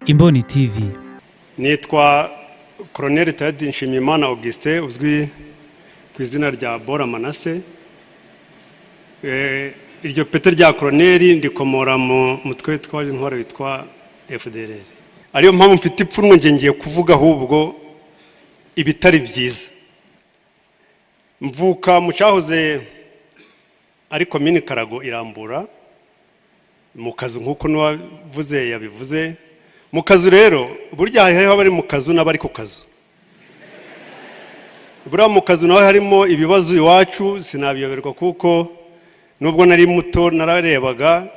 Imboni TV. Nitwa Colonel Tadi Nshimiyimana Augustin, uzwi ku izina rya Bora Manase. Iryo pete rya koroneri ndikomora mu mutwe witwa intwaro witwa FDLR, ariyo mpamvu mfite ipfunwe. Nge ngiye kuvuga ahubwo ibitari byiza. Mvuka mu cyahoze ari Komini Karago, Irambura, mu kazu, nk'uko n'uwavuze yabivuze. Mu kazu rero, burya hariho abari mu kazu n'abari ku kazu. Buriya mu kazu nawe harimo ibibazo. Iwacu sinabiyoberwa, kuko nubwo nari muto nararebaga,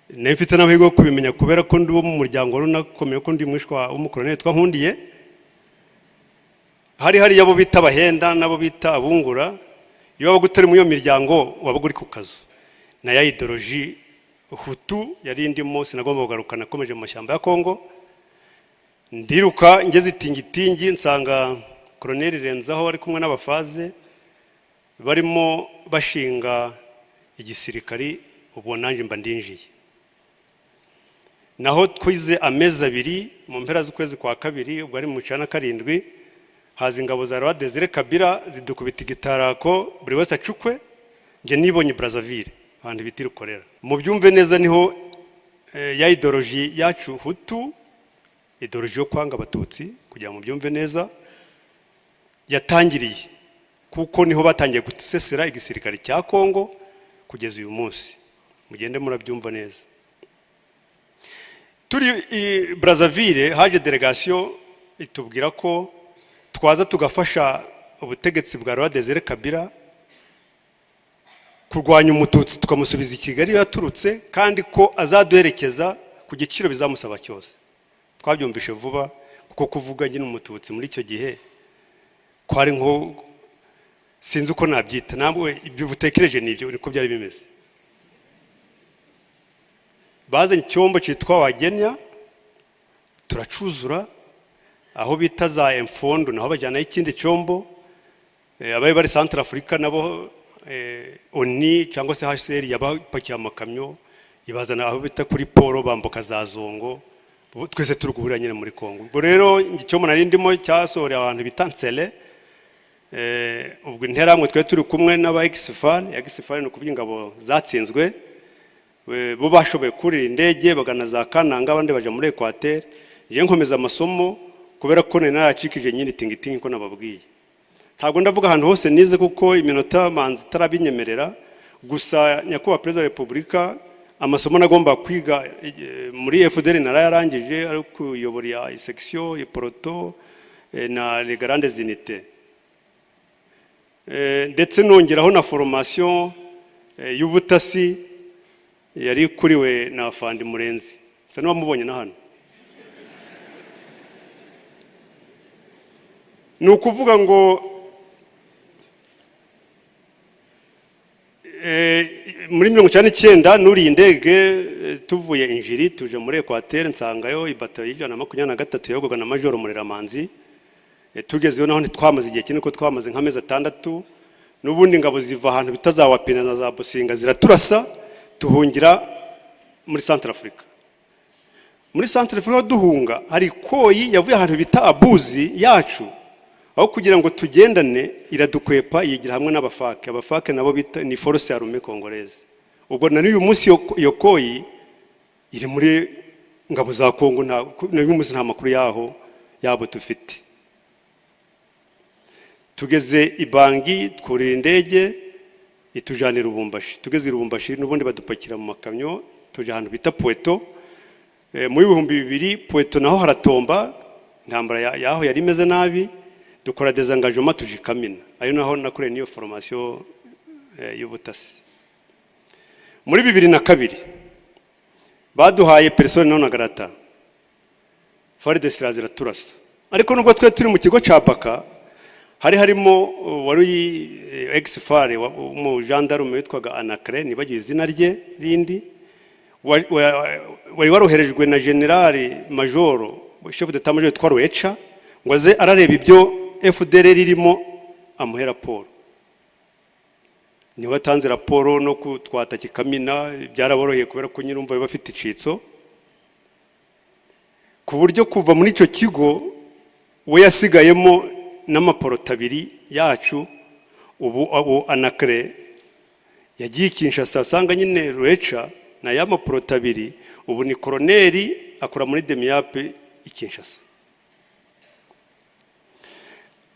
nari mfite n'amahirwe yo kubimenya, kubera ko ndi uwo mu muryango wari unakomeye, ko ndi mwishwa w'umukoroneri witwa Nkundiye. Hari hariya abo bita Abahenda n'abo bita Abungura. Iyo wabaga utari muri iyo miryango, wabaga uri ku kazu. Na ya idéologie hutu yari indimo, sinagomba kugaruka. Nakomeje mu mashyamba ya Kongo, ndiruka ngeze Itingitingi, nsanga Koroneri Renzaho ari kumwe n'abafaze barimo bashinga igisirikari. Ubwo nanjye mba ndinjiye. Naho twize amezi 2. Mu mpera z'ukwezi kwa kabiri, ubwo ari mu 97, haza ingabo za Laurent Desire Kabila, zidukubita igitarako, buri wese acukwe. Njye nibonye Brazzaville, ahantu bita Rukorera. Mubyumve neza, niho ya idéologie yacu hutu, idéologie yo kwanga Abatutsi, kugira ngo mubyumve neza, yatangiriye, kuko niho batangiye gusesera igisirikare cya Kongo kugeza uyu munsi. Mugende murabyumva neza. Turi i Brazzaville, haje délégation itubwira ko twaza tugafasha ubutegetsi bwa Laurent Desire Kabila kurwanya Umututsi, tukamusubiza i Kigali iyo yaturutse, kandi ko azaduherekeza ku giciro bizamusaba cyose. Twabyumvishe vuba, kuko kuvuga nyine Umututsi muri icyo gihe kwari nko, sinzi uko nabyita, ntabwo ibyo butekereje nibyo, niko byari bimeze. Bazanye icyombo cyitwa Wagenya, turacuzura aho bita za Emfondo, naho bajyanaho ikindi cyombo. Abari bari Centre Afurika nabo, ONU cyangwa se HCR yabapakiye amakamyo, ibazana aho bita kuri poro, bambuka za Zongo. Ubu twese turi guhurira nyine muri Kongo. Ubwo rero icyombo nari ndimo cyasohoreye abantu bita Nsele. Ubwo Interahamwe twari turi kumwe n'aba ex-FAR. Ex-FAR ni ukuvuga ingabo zatsinzwe. Bo bashoboye kurira indege bagana za Kananga, abandi baja muri Equateur. Nje nkomeza amasomo, kubera ko nari naracikije nyine Tingitingi ko nababwiye. Ntabwo ndavuga ahantu hose nize, kuko iminota manzi itarabinyemerera. Gusa Nyakubahwa Perezida wa Repubulika, amasomo nagomba kwiga muri FDL narayarangije, ari kuyobora ya section, peloton na les grandes unités, ndetse nongeraho na formation y'ubutasi yari ikuriwe na Fandi Murenzi, gusa niwamubonye na hano. Ni ukuvuga ngo muri 99 nuriye indege, tuvuye Injiri tuje muri Equateur, nsangayo ibatayo y'123 yayoborwaga na Majoro Mureramanzi. Tugezeyo naho ntitwamaze igihe kinini, ko twamaze nk'amezi 6. N'ubundi ingabo ziva ahantu bita za Wapina na za Businga, ziraturasa, tuhungira muri Centre Africa. Muri Centre Africa duhunga, hari koyi yavuye ahantu bita Abuzi yacu, aho kugira ngo tugendane iradukwepa, yigira hamwe n'abafake. Abafake nabo bita ni Force Armée Congolaise. Ubwo na n'uyu munsi iyo koyi iri muri ngabo za Kongo, n'uyu munsi nta makuru yaho yabo dufite. Tugeze i Bangi, twurira indege itujana i Lubumbashi. Tugeze i Lubumbashi, n'ubundi badupakira mu makamyo, tujya ahantu bita Pweto. Muri 2000 Pweto naho haratomba, intambara yaho yari imeze nabi, dukora désengagement, tuja i Kamina, ayo naho nakoreye n'iyo formation y'ubutasi. Muri 2002 baduhaye persona non grata, FARDC iraturasa. Ariko nubwo twe turi mu kigo ca Baka, hari harimo wari ex-FAR, umujandarume witwaga Anacre, nibagiwe izina rye rindi, wari waroherejwe na generali majoro, chef d'état major witwa Rueca, ngo aze arareba ibyo FDLR irimo, amuhe raporo. Niwe watanze raporo no kutwataka Kamina. Byaraboroheye, kubera ko nyine umva bafite icitso. Ku buryo kuva muri icyo kigo we yasigayemo n'amaporoto abiri yacu. Ubu Anakre yagiye i Kinshasa, asanga nyine Rueca na ya maporoto abiri. Ubu ni koroneri, akora muri DEMIAP i Kinshasa.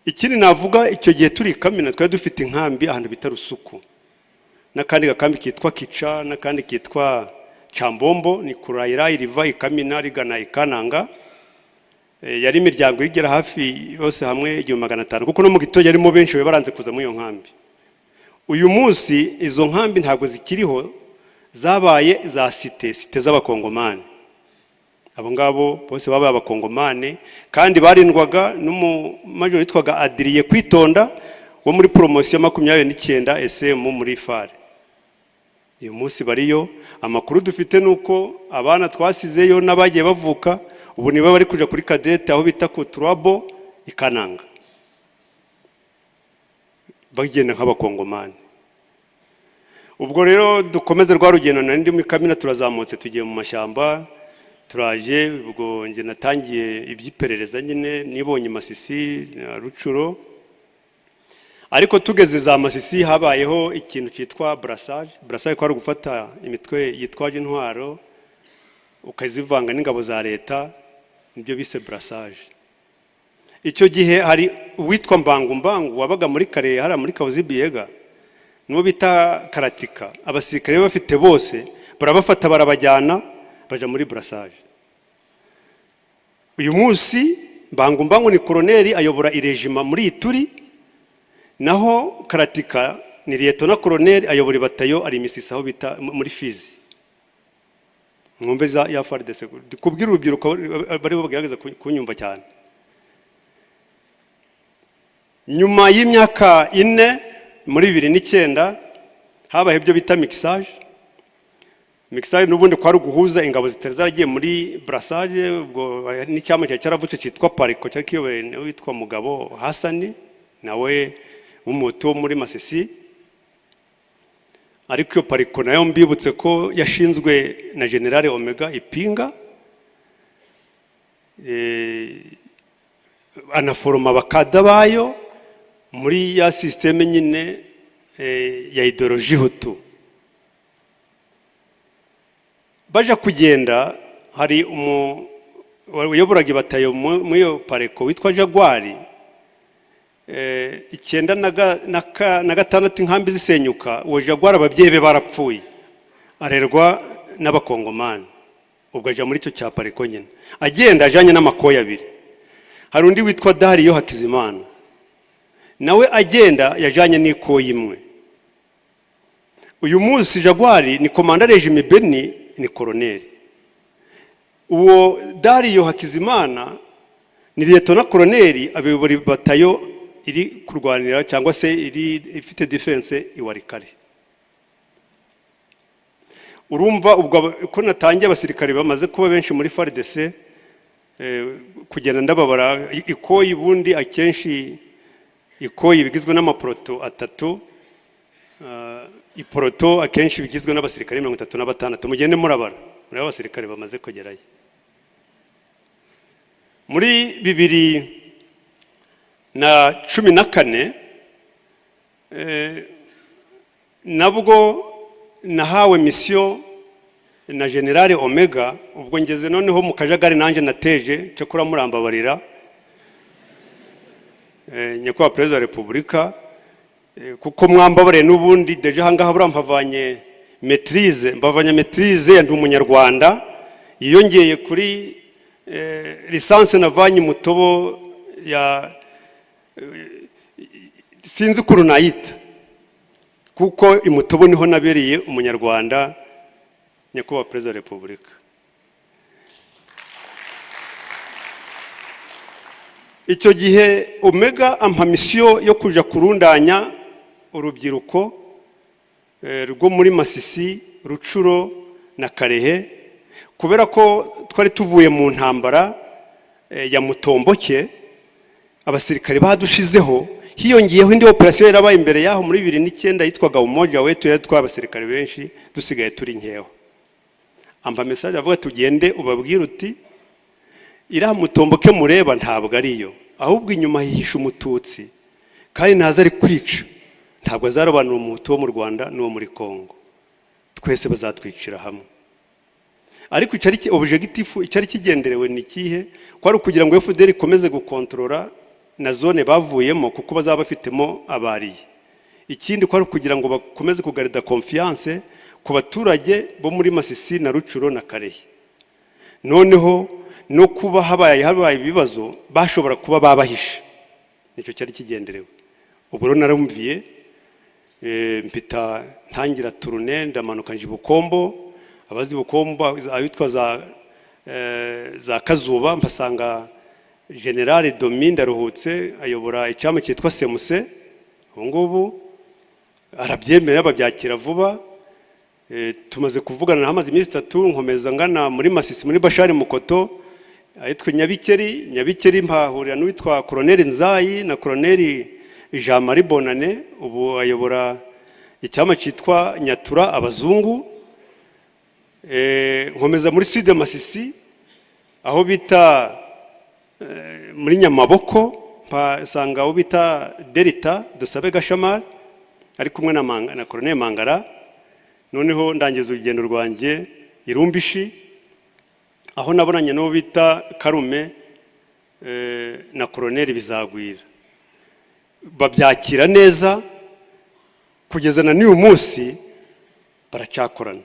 Ikindi navuga, icyo gihe turi i Kamina twari dufite inkambi ahantu bita Rusuku, n'akandi gakambi kitwa Kica, n'akandi kitwa Cambombo, ni kurayirayi riva i Kamina rigana i Kananga. Yari imiryango igera hafi yose hamwe 1500, kuko no mu gitondo yarimo benshi bari baranze kuza muri iyo nkambi. Uyu munsi izo nkambi ntabwo zikiriho, zabaye za cité, cité z'Abakongomani. Abo ngabo bose babaye Abakongomani, kandi barindwaga n'umumajoro witwaga Adriye Kwitonda wo muri promotion 29 SM muri FAR. Uyu munsi bariyo. Amakuru dufite ni uko abana twasizeyo n'abagiye bavuka ubu nibo bari kuja kuri cadette aho bita ku Turabo i Kananga, bagenda nk'Abakongomani. Ubwo rero dukomeze rwa rugendo. Nari ndi muri Kamina, turazamutse, tugiye mu mashyamba, turaje. Ubwo njye natangiye iby'iperereza nyine, nibonye Masisi na Rucuro. Ariko tugeze za Masisi habayeho ikintu cyitwa brassage. Brassage ko ari ugufata imitwe yitwaje intwaro ukazivanga n'ingabo za leta, nibyo bise brassage. Icyo gihe hari uwitwa Mbangu Mbangu wabaga muri Kare hariya muri Kahuzi Biega, n'uwo bita Karatika. Abasirikare bafite bose barabafata, barabajyana, baja muri brassage. Uyu munsi Mbangu Mbangu ni koroneri, ayobora irejima muri Ituri, naho Karatika ni lieutenant colonel, ayobora ibatayo, ari Imisisi aho bita muri Fizi. Mwumve za ya FARDC, kubwira urubyiruko bari bagerageza kunyumva cyane. Nyuma y'imyaka 4, muri 2009, habaye ibyo bita mixage. Mixage n'ubundi kwari uguhuza ingabo zitari zaragiye muri brassage. Ubwo n'icyama cyari cyaravutse cyitwa PARCO, cyari kiyobowe n'uwitwa Mugabo Hasani, nawe w'Umuhutu wo muri Masisi. Ariko iyo PARCO nayo mbibutse ko yashinzwe na General Omega Ipinga, anaforoma abakada bayo muri ya système nyine ya idéologie hutu. Baja kugenda, hari umu wayoboraga ibatayo muri iyo PARCO witwa Jagwari. 96 inkambi zisenyuka, uwo Jagwari ababyeyi be barapfuye, arerwa n'Abakongomani. Ubwo aja muri icyo cya PARCO nyine, agenda ajanye n'amakoyi abiri. Hari undi witwa Dariyo Hakizimana, nawe agenda yajanye n'ikoyi imwe. Uyu munsi Jagwari ni commandant régiment Beni, ni koroneri. Uwo Dariyo Hakizimana ni lieutenant colonel, abayobora batayo iri kurwanira cyangwa se iri ifite défense i Walikale. Urumva ubwo ko natangiye, abasirikare bamaze kuba benshi muri FARDC, kugenda ndababara ikoyi. Ubundi akenshi ikoyi bigizwe n'amaporoto atatu, iporoto akenshi bigizwe n'abasirikare 36. Mugende murabara, murebe abasirikare bamaze kugerayo. Muri 2014 nabwo nahawe mission na General Omega. Ubwo ngeze noneho mu kajagari nanjye nateje, cyakora murambabarira, Nyakubahwa Perezida wa Repubulika, kuko mwambabariye n'ubundi déjà ahangaha buriya mpavanye maîtrise, mbavanye maîtrise ndi Umunyarwanda, yiyongeye kuri licence navanye Mutobo ya sinzi ukuntu nayita, kuko imutobo niho nabereye Umunyarwanda. Nyakubahwa Perezida wa Repubulika, icyo gihe Omega ampa mission yo kuja kurundanya urubyiruko rwo muri Masisi, Rucuro na Karehe, kubera ko twari tuvuye mu ntambara ya Mutomboke, abasirikare badushizeho. Hiyongeyeho indi operasiyo yarabaye imbere yaho muri 2009 yitwaga Umoja Wetu, yari twaba abasirikare benshi, dusigaye turi nkeho. Ampa message avuga, tugende ubabwire uti Iriya Mutomboke mureba ntabwo ariyo, ahubwo inyuma hihishe Umututsi, kandi ntaza ari kwica, ntabwo azarobanura Umuhutu wo mu Rwanda n'uwo muri Congo, twese bazatwicira hamwe. Ariko icyari objectif, icyari kigenderewe ni ikihe? Ko ari ukugira ngo FDLR ikomeze gukontorora na zone bavuyemo, kuko bazaba bafitemo abariye. Ikindi, ko ari ukugira ngo bakomeze kugarida confiance ku baturage bo muri Masisi na Rutshuru na Kalehe, noneho no kuba habaye ibibazo bashobora kuba babahishe. Nicyo cyari kigenderewe. Ubu rero narumviye, mpita ntangira tournée, ndamanuka nje i Bukombo. Abazi Bukombo, abitwa za Kazuba, mpasanga General Domi Ndaruhutse, ayobora icyama cyitwa Semuse ubu ngubu. Arabyemera, babyakira vuba. Tumaze kuvugana hamaze iminsi 3, nkomeza ngana muri Masisi, muri Bashari Mukoto, ahitwa Nyabikeri. Nyabikeri mpahurira n'uwitwa Colonel Nzayi na Colonel Jean Marie Bonane, ubu ayobora icyama cyitwa Nyatura abazungu. Nkomeza muri Sud Masisi, aho bita muri Nyamaboko, mpasanga aho bita Delta Dusabe Gashamari, ari kumwe na Colonel Mangara. Noneho ndangiza urugendo rwanjye i Rumbishi, aho nabonanye n'uwo bita Karume na Colonel Bizagwira, babyakira neza, kugeza na n'uyu munsi baracyakorana.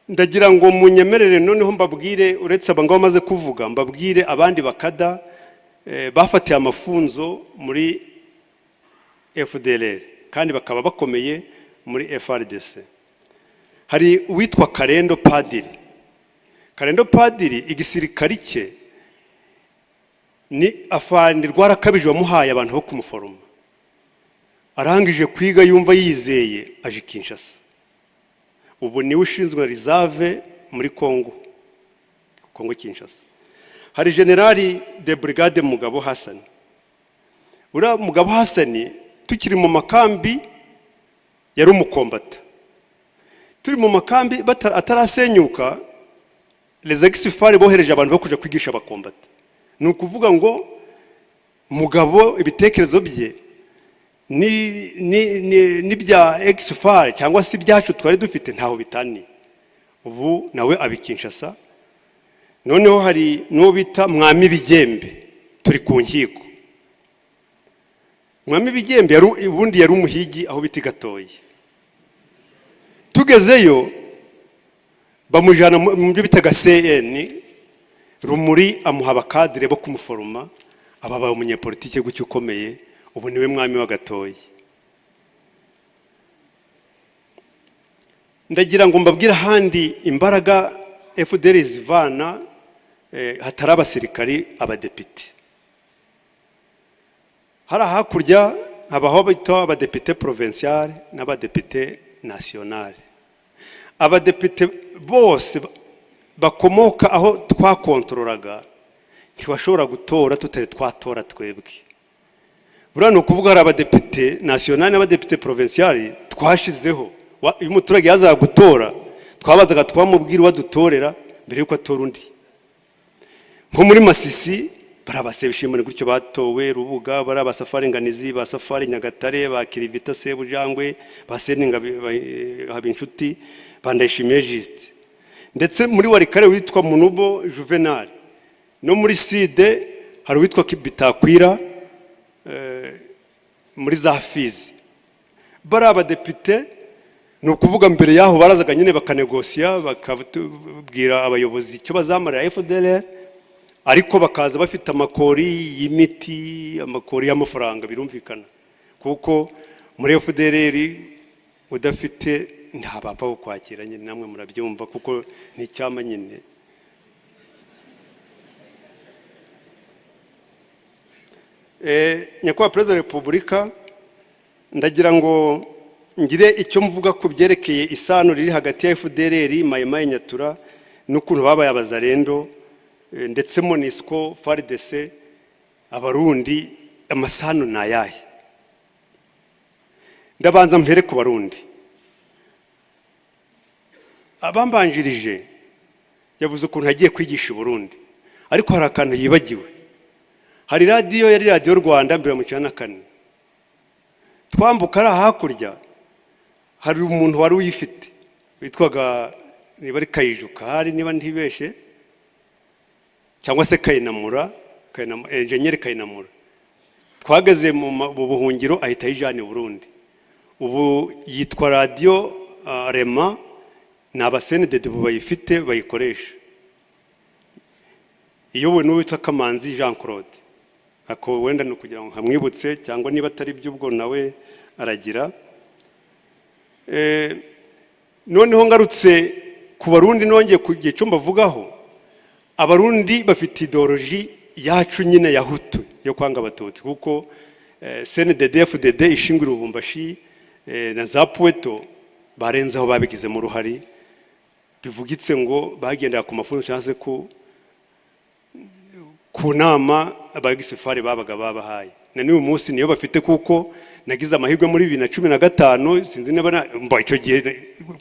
Ndagira ngo munyemerere noneho mbabwire, uretse aba ngabo bamaze kuvuga, mbabwire abandi bakada bafatiye amafunzo muri FDLR kandi bakaba bakomeye muri FARDC. Hari uwitwa Karendo Padiri. Karendo Padiri, igisirikari cye ni afande Rwarakabije wamuhaye abantu bo kumuforoma. Arangije kwiga, yumva yizeye, aje Kinshasa. Ubu niwe ushinzwe réserve muri Congo, Congo Kinshasa. Hari Général de brigade Mugabo Hasani. Uriya Mugabo Hasani, tukiri mu makambi yari umukombata. Turi mu makambi atarasenyuka, les ex-FAR bohereje abantu bo kuja kwigisha abakombata. Ni ukuvuga ngo Mugabo ibitekerezo bye n'ibya ex-FAR cyangwa se ibyacu twari dufite ntaho bitaniye. Ubu nawe abi Kinshasa. Noneho hari n'uwo bita Mwami Bigembe, turi ku nkiko. Mwami Bigembe ubundi yari umuhigi aho bita Gatoyi. Tugezeyo bamujyana mu byo bitaga CN Rumuri, amuha abakadire bo kumuforoma, ababaye umunyepolitike gutyo ukomeye. Ubu niwe mwami wa Gatoyi. Ndagira ngo mbabwire ahandi imbaraga FDLR zivana hatari abasirikari, abadepite. Hari hakurya habaho bita abadepite provincial n'abadepite national. Abadepite bose bakomoka aho twakontororaga ntibashobora gutora tutari twatora twebwe. Buriya ni ukuvuga hari abadepite national n'abadepite provincial twashizeho. Iyo umuturage yazaga gutora, twabazaga twamubwira uwo dutorera mbere y'uko atora undi. Nko muri Masisi bari abasebishimane gutyo batowe Rubuga, bari abasafari Nganizi, ba Safari Nyagatare, ba Kirivita Sebujangwe, ba Seninga Habinshuti, ba Ndayishimiye Juste, ndetse muri Walikale witwa Munubo Juvenal, no muri Sud hari uwitwa Bitakwira, muri za Fizi. Bari abadepite. Ni ukuvuga mbere y'aho barazaga nyine bakanegosiya, bakabwira abayobozi icyo bazamarira FDLR, ariko bakaza bafite amakori y'imiti, amakori y'amafaranga. Birumvikana, kuko muri FDLR udafite ntabapfa kukwakira nyine, namwe murabyumva, kuko ni icyama nyine. Nyakubahwa Perezida wa Repubulika, ndagira ngo ngire icyo mvuga ku byerekeye isano riri hagati ya FDLR, Mayimayi, Nyatura n'ukuntu babaye Abazarendo, ndetse MONUSCO, FARDC, Abarundi. Amasano ni ayahe? Ndabanza mpere ku Barundi. Abambanjirije Yavuze ukuntu yagiye kwigisha i Burundi, ariko hari akantu yibagiwe. Hari radiyo, yari Radiyo Rwanda mbere mu 94. Twambuka ari hakurya, hari umuntu wari uyifite witwaga, niba ari Kayijuka hari, niba ntibeshe, cyangwa se Kayinamura, Enjenyeri Kayinamura. Twageze mu buhungiro, ahita ayijyana i Burundi. Ubu yitwa Radiyo Rema, ni aba CNDD bayifite, bayikoresha, iyobowe n'uwitwa Kamanzi Jean Claude. Ako wenda ni ukugira ngo nkamwibutse, cyangwa niba atari byo ubwo nawe aragira. Noneho ngarutse ku Barundi, nongeye ku gihe cyo mbavugaho, Abarundi bafite idéologie yacu nyine ya Hutu yo kwanga Abatutsi, kuko CNDD FDD ishingwa i Lubumbashi na za Pweto barenzeho, babigizemo uruhari. Bivugitse ngo bagendera ku mafunzo cyangwa se ku nama abagisifari babaga babahaye. Na n'uyu munsi niyo bafite, kuko nagize amahirwe muri 2015, sinzi niba mba icyo gihe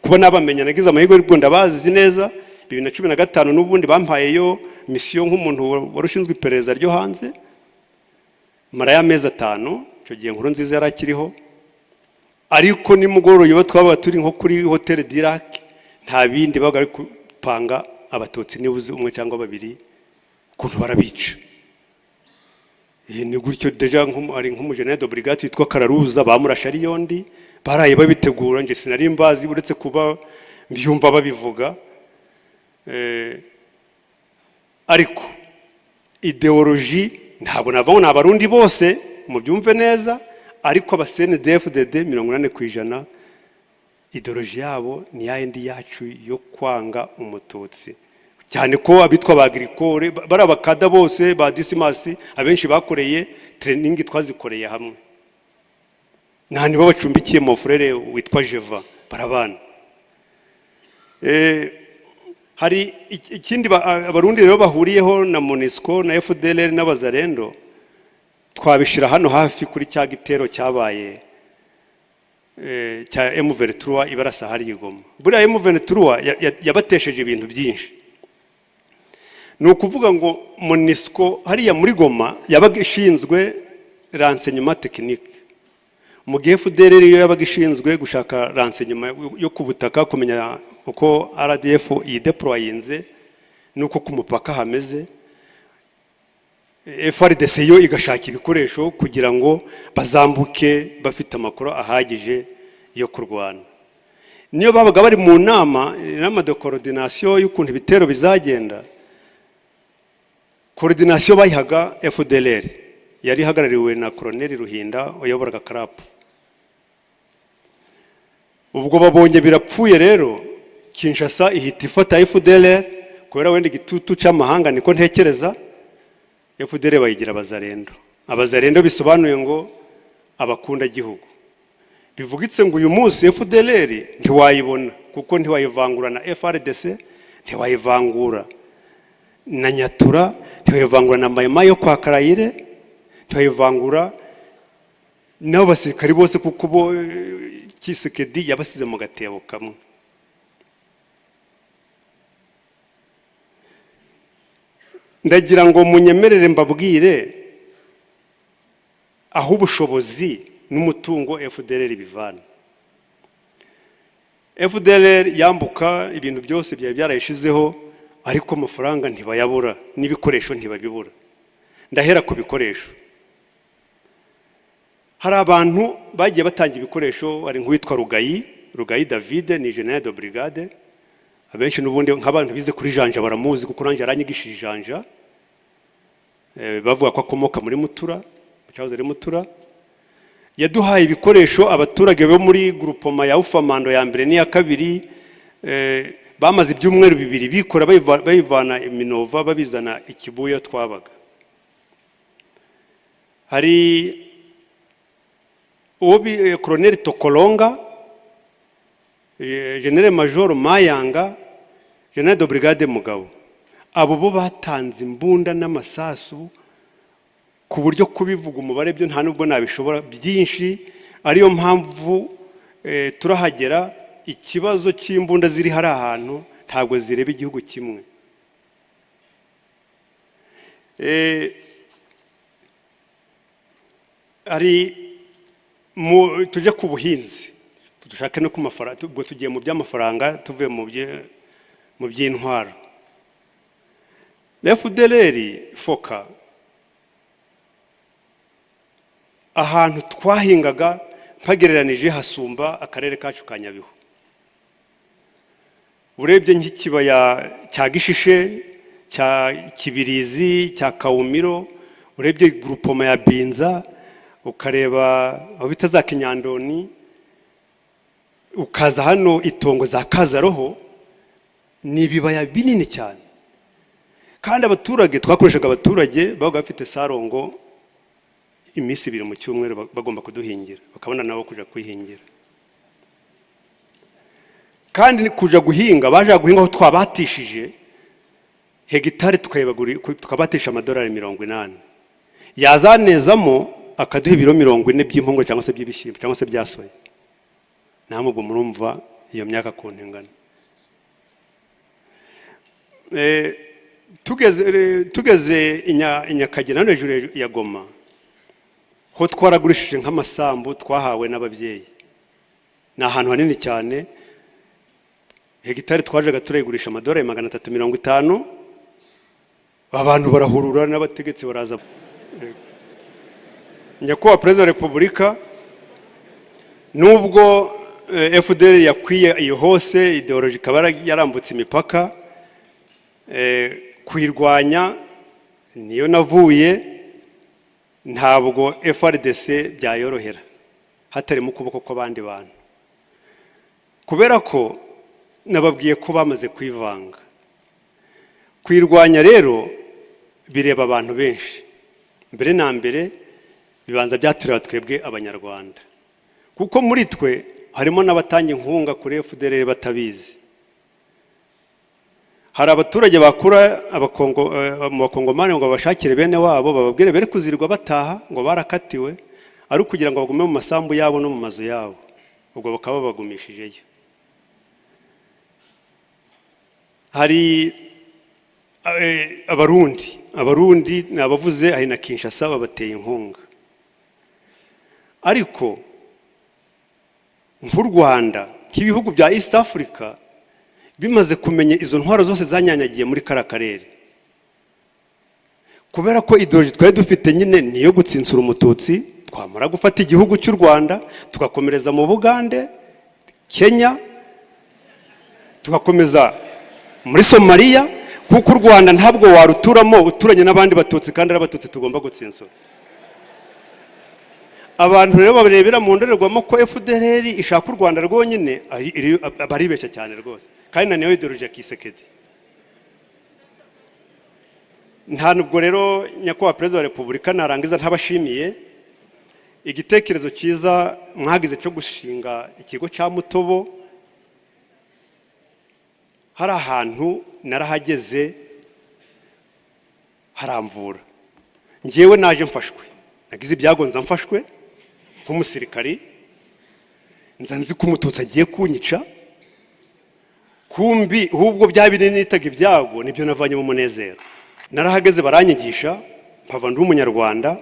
kuba nabamenya, nagize amahirwe ariko ndabazi neza. 2015 n'ubundi bampayeyo mission nk'umuntu wari ushinzwe iperereza ryo hanze, mara y'amezi 5. Icyo gihe Nkurunziza yari akiriho, ariko nimugoroba iyo twabaga turi nko kuri Hôtel du Lac, nta bindi babaga bari gupanga, Abatutsi nibuze umwe cyangwa babiri, ukuntu barabica. Ni gutyo déjà hari nk'umujenerali de brigade witwa Kararuza bamurashe ari yondi, baraye babitegura. Nje sinari mbazi uretse kuba mbyumva babivuga. Ariko idéologie, ntabwo navuga ngo ni Abarundi bose, mubyumve neza, ariko aba CNDD-FDD 80% idéologie yabo ni ya yindi yacu yo kwanga Umututsi, cyane ko abitwa ba Agricole, bari abakada bose ba Disimasi, abenshi bakoreye training, twazikoreye hamwe. Nta nibo bacumbikiye mon frère witwa Jeva, barabana. Hari ikindi Abarundi rero bahuriyeho na MONUSCO na FDLR n'Abazarendo. Twabishyira hano hafi kuri cya gitero cyabaye cya M23 ibarasa hariya i Goma. Buriya M23 yabatesheje ibintu byinshi. Ni ukuvuga ngo MONUSCO hariya muri Goma yabaga ishinzwe renseignement technique, mu gihe FDLR yo yabaga ishinzwe gushaka renseignement yo ku butaka, kumenya uko RDF yideployinze n'uko ku mupaka hameze. FARDC yo igashaka ibikoresho kugira ngo bazambuke bafite amakuru ahagije yo kurwana. Niyo babaga bari mu nama, inama de coordination y'ukuntu ibitero bizagenda, coordination bayihaga FDLR yari ihagarariwe na Colonel Ruhinda wayoboraga CRAP. Ubwo babonye birapfuye rero, Kinshasa ihita ifata FDLR kubera wenda igitutu cy'amahanga, niko ntekereza. FDLR bayigira Abazarendo. Abazarendo bisobanuye ngo abakunda gihugu. Bivugitse ngo uyu munsi FDLR ntiwayibona, kuko ntiwayivangura na FARDC, ntiwayivangura na Nyatura, ntiwayivangura na Mayima yo kwa Karayire, ntiwayivangura n'abo basirikari bose, kuko bo Tshisekedi yabasize mu gatebo kamwe. Ndagira ngo munyemerere mbabwire aho ubushobozi n'umutungo FDLR bivana. FDLR yambuka, ibintu byose byari byarayishizeho, ariko amafaranga ntibayabura n'ibikoresho ntibabibura. Ndahera ku bikoresho. Hari abantu bagiye batanga ibikoresho. Hari nk'uwitwa Rugayi, Rugayi David, ni général de brigade. Abenshi n'ubundi nk'abantu bize kuri Janja baramuzi, kuko nanjye yaranyigishije Janja. Bavuga ko akomoka muri Mutura, mu cyahoze ari Mutura. Yaduhaye ibikoresho. Abaturage bo muri groupement ya Ufamando ya mbere n'iya kabiri bamaze ibyumweru 2 bikora, babivana i Minova babizana i Kibuye twabaga. Hari uwo Colonel Tokolonga, General Major Mayanga, General de Brigade Mugabo. Abo bo batanze imbunda n'amasasu ku buryo kubivuga umubare byo nta nubwo nabishobora, byinshi. Ariyo mpamvu turahagera. Ikibazo cy'imbunda ziri hari ahantu ntabwo zireba igihugu kimwe. Hari tujye ku buhinzi, dushake no ku mafaranga. Ubwo tugiye mu by'amafaranga, tuvuye mu by'intwaro. FDLR, FOCA, ahantu twahingaga mpagereranije hasumba akarere kacu ka Nyabihu. Urebye nk'ikibaya cya Gishishe, cya Kibirizi, cya Kawumiro, urebye groupement ya Binza, ukareba aho bita za Kinyandoni, ukaza hano itongo za Kazaroho, ni ibibaya binini cyane. Kandi abaturage twakoreshaga, abaturage babaga bafite sarongo iminsi 2 mu cyumweru bagomba kuduhingira, bakabona nabo kuja kwihingira. Kandi kuja guhinga, baje guhinga aho twabatishije hegitari, tukabatisha amadolari 80, yazanezamo akaduha ibiro 40 by'impungure cyangwa se by'ibishyimbo cyangwa se bya soya. Namwe ubwo murumva iyo myaka kuntu ingana. Tugeze i Nyakagina, hano hejuru ya Goma, ho twaragurishije nk'amasambu twahawe n'ababyeyi. Ni ahantu hanini cyane. Hegitari twajaga turayigurisha amadolari 350. Abantu barahurura n'abategetsi baraza. Nyakubahwa Perezida wa Repubulika, nubwo FDLR yakwiye iyo hose, idéologie ikaba yarambutse imipaka, kuyirwanya niyo navuye. Ntabwo FARDC byayorohera hatarimo ukuboko kw'abandi bantu, kubera ko nababwiye ko bamaze kwivanga. Kuyirwanya rero bireba abantu benshi. Mbere na mbere bibanza byatureba twebwe Abanyarwanda, kuko muri twe harimo n'abatanga inkunga kuri FDLR batabizi. Hari abaturage bakura mu Bakongomani ngo babashakire bene wabo, bababwire bere kuzirirwa bataha ngo barakatiwe, ari ukugira ngo bagume mu masambu yabo no mu mazu yabo, ubwo bakaba babagumishijeyo. Hari Abarundi ni abavuze, hari na Kinshasa babateye inkunga. Ariko nk'u Rwanda, nk'ibihugu bya East Africa bimaze kumenya izo ntwaro zose zanyanyagiye muri kariya karere, kubera ko idéologie twari dufite nyine niyo gutsinsura Umututsi, twamara gufata igihugu cy'u Rwanda tugakomereza mu Bugande, Kenya, tugakomeza muri Somaliya, kuko u Rwanda ntabwo waruturamo uturanye n'abandi Batutsi, kandi ari Abatutsi tugomba gutsinsura. Abantu rero barebera mu ndorerwamo ko FDLR ishaka u Rwanda rwonyine, baribeshya cyane rwose. Kandi na niyo idéologie ya Tshisekedi. Nta nubwo rero, Nyakubahwa Perezida wa Repubulika, narangiza ntabashimiye igitekerezo cyiza mwagize cyo gushinga ikigo cya Mutobo. Hari ahantu narahageze haramvura. Njyewe naje mfashwe, nagize ibyago nza mfashwe nk'umusirikari, nza nzi ko Umututsi agiye kunyica. Kumbi ahubwo bya binini nitaga ibyago nibyo navanyemo umunezero. Narahageze baranyigisha, mpava ndi Umunyarwanda.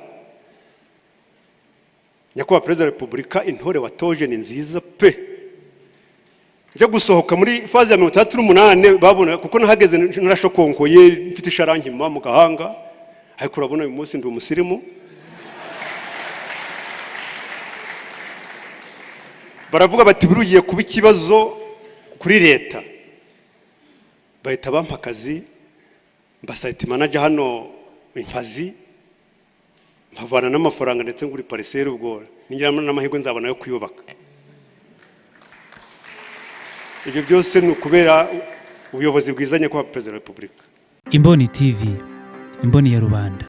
Nyakubahwa Perezida wa Repubulika, intore watoje ni nziza pe. Njya gusohoka muri phase ya 68, babona kuko nahageze narashokonkoye, mfite isharankima mu gahanga, ariko urabona uyu munsi ndi umusirimu. Baravuga bati buri ugiye kuba ikibazo kuri leta, bahita bampa akazi, mba site manager hano Impazi, mpavana n'amafaranga, ndetse ngura parcelle. Ubwo ningira n'amahirwe nzabona yo kuyubaka. Ibyo byose ni ukubera ubuyobozi bwiza, Nyakubahwa Perezida wa Repubulika. Imboni TV, imboni ya rubanda.